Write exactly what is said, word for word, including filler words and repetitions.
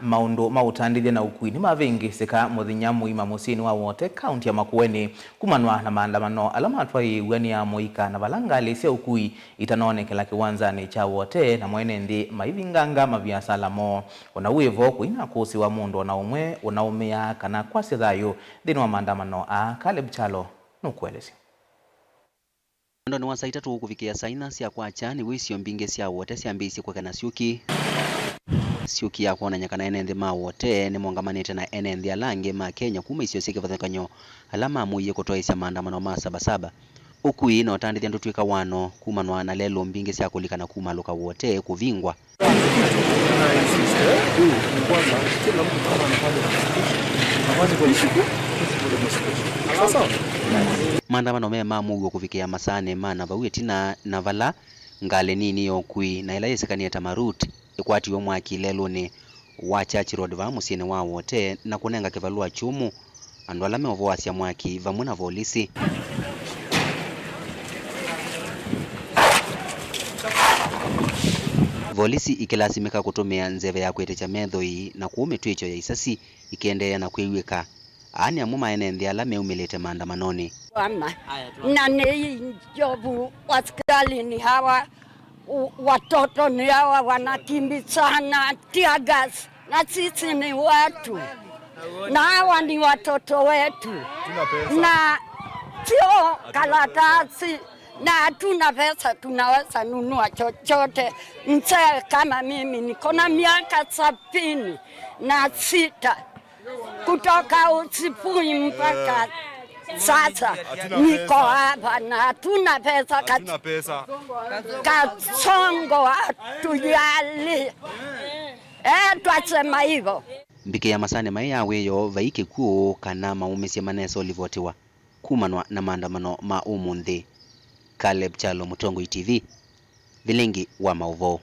Maũndũ ma ũtandĩthya na ũkui nĩmavĩngĩsĩka mũthenya mũima mũsyĩnĩ wa Wote, kaunti ya Makueni, kumanwa na maandamano ala matwaĩĩw'a nĩ amũika, na vala ngalĩ sya ũkui itanoonekela kĩwanzanĩ kya Wote, na mwene nthĩ maivinganga maviasala moo. O na wĩ vo, kũina kũsĩwa mũndũ o na ũmwe ũnaũmĩaa kana kwasya thayũ nthĩnĩ wa maandamano aa. Caleb Kyalo nũkũelesya. Mwendonĩ wa saa itatũ kũvikĩa saa inya sya kwakya, nĩw'o isio mbingĩ sya Wote syambĩĩisye kũekana syũki. Syũki ya kwonany'a kana ene nthĩ ma Wote nĩmongamanĩte na ene nthĩ ala angĩ ma Kenya kuma isio syĩ kĩvathũkany'o ala mamũie kũtwaĩĩsya maandamano ma Saba Saba. Ũkui na ũtandĩthya ndũtw'ĩka wano kumanwa na lelũ mbingĩ sya kũlikana kumalũka Wote kũvingwa. Maandamano me ma mũuo kũvikĩa masaanĩ ma na vau ĩtina, na vala ngalĩ nini ya ũkui na ĩla yĩsĩkanĩe ta marut ĩkwatiwe mwaki lelũnĩ wa Church Road vaa mũsyĩnĩ wa Wote na kũnenga kĩvalũa kyũmũ andũ ala meũvoasya mwaki vamwe na volisi. Volisi ikĩlasimĩka kũtũmĩa nzeve ya kwĩtĩkya methoi na kũu mĩtw'ĩkyo ya isasi ikĩendeea na kwĩw'ĩka. Aa nĩ amwe ma ene nthĩ ala meumĩlĩte maandamanonĩ. Mama, na nĩ njovu, askari ni hawa, u- watoto ni hawa wanakimbizana, tear gas, na sisi ni watu, na hawa ni watoto wetu, na sio karatasi, na hatuna pesa tunaweza nunua chochote. Mzee kama mimi niko na miaka sabini na sita. Kutoka usibuhi mpaka sasa niko hapa na hatuna pesa. Kasongo hatujali. Eh, twasema hivyo. Mbikĩ ya masaanĩ maĩ ya wĩoo vai kĩkw'ũ kana maũmĩsye manesa ũlivotiwa kumanwa na maandamano ma ũmũnthĩ. Caleb Kyalo, Mũtongoi T V, vilingi wa maũvoo.